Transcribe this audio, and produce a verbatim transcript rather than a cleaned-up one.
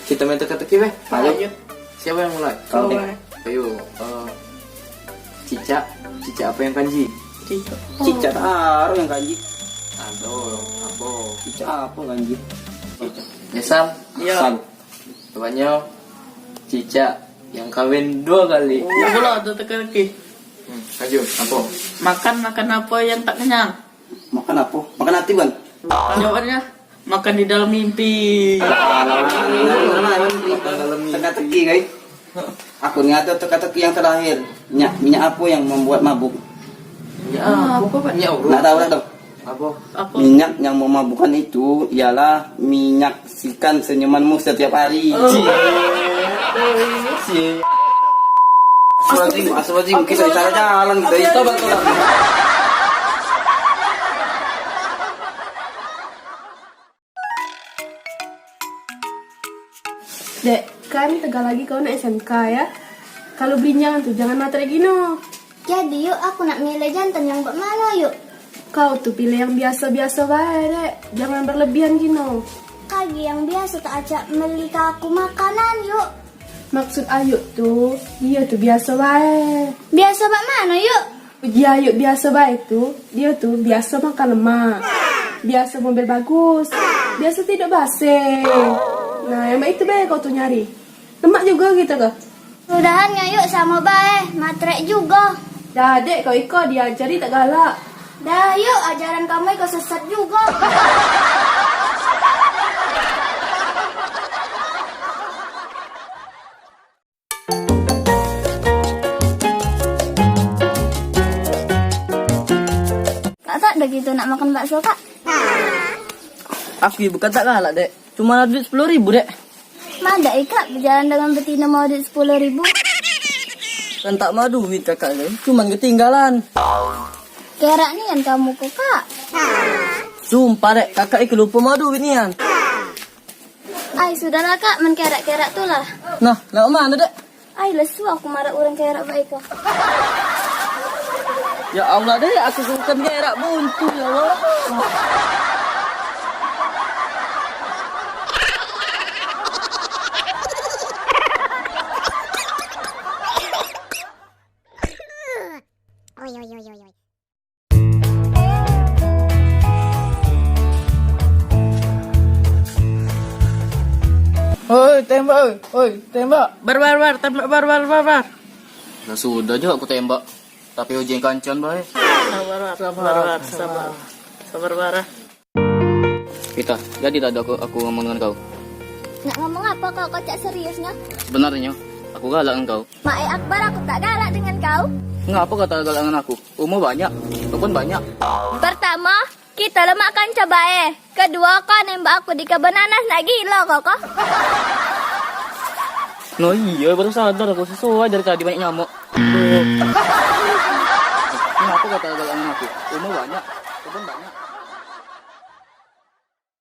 Kita main teka-teki weh. Ayo. Ayo. Siapa yang mulai? Kau, Kau, eh. Ayo, eh, cicak, cicak apa yang kanji? Cicak. Cicak tak aro yang kanji. Aduh, apa? Cicak apa kanji? Cicak. Nyesal? Iya. Nyesal. Jawabannya cicak yang kawin dua kali. Ya pula tu teka-teki. Hmm, ayo, apa? Makan, makan apa yang tak kenyang? Makan apa? Makan hati, Bang. Jawabannya, makan di dalam mimpi. Makan dalam mimpi. Teka-teki, guys. Aku ni ada teka-teki yang terakhir. Minyak, minyak apa yang membuat mabuk? Minyak apa, Pak? Minyak urut. Nak tahu tak tu? Apa? Apa? Minyak yang memabukkan itu ialah minyak sikan senyumanmu setiap hari. Oh. Cie. Cie. Astagfirullahaladzim, astagfirullahaladzim, kita salah jalan kita. Tobat, tobat. Dek, kan tegal lagi kau nak S M K ya. Kalau berinjangan tu jangan matre gino. Jadi yuk, aku nak milih jantan yang bak mano yuk? Kau tu pilih yang biaso-biaso bae, Dek. Jangan berlebihan gino. Kagi yang biaso tak acak meli ke aku makanan yuk. Maksud Ayuk tu, dio tu biaso bae. Biaso bak mano yuk? Uji Ayuk biaso bae tu, dio tu biaso makan lemak, biaso mobil bagus, biaso tiduk base. Nah, yang mak itu bae kau tu nyari. Lemak jugo kito ke? Mudahan ngayuk samo bae, matrek jugo. Dah, dek, kau iko diajari tak galak. Dah, yuk, ajaran kamu iko sesat jugo. Kak, tak ada gitu nak makan bakso, Kak? Aku bukan tak galak, Dek. Cuma ada duit sepuluh ribu, Dek. Madak, eh, Kak, berjalan dengan betina mau duit sepuluh ribu. Kan tak mau duit, Kakak, Dek. Cuman ketinggalan. Kerak nian kamu kok, Kak. Sumpah, Dek, Kakak iki lupa mau duit nian. Ai, sudahlah, Kak, men kerak-kerak tu lah. Nah, nak mana, Dek? Ai, lesu aku marah orang kerak baik kok. Ya Allah, Dek, aku bukan kerak buntu, ya Allah. Oi, oi, oi, oi, oi. Oi, tembak, oi. Oi, tembak. Bar, bar, bar, tembak, bar, bar, bar, bar. Lah sudah je aku tembak. Tapi uji kancan bae. Sabar, bar, sabar, bar, sabar. Sabar, bar. Pita, jadi tak ada aku, aku ngomong dengan kau? Nak ngomong apa kau, kau cak seriusnya? Sebenarnya, aku galak dengan kau. Mak, eh, Akbar, aku tak galak dengan kau. Ngapa kau tak galak dengan aku? Umur banyak, kau pun banyak. Pertama, kita lemak kanca bae. Kedua, kau nembak aku di kebun nanas, nak gila kau, kau? No iya, baru sadar aku, sesuai dari tadi banyak nyamuk. Ngapa kau tak galak dengan aku? Umur banyak, kau pun banyak.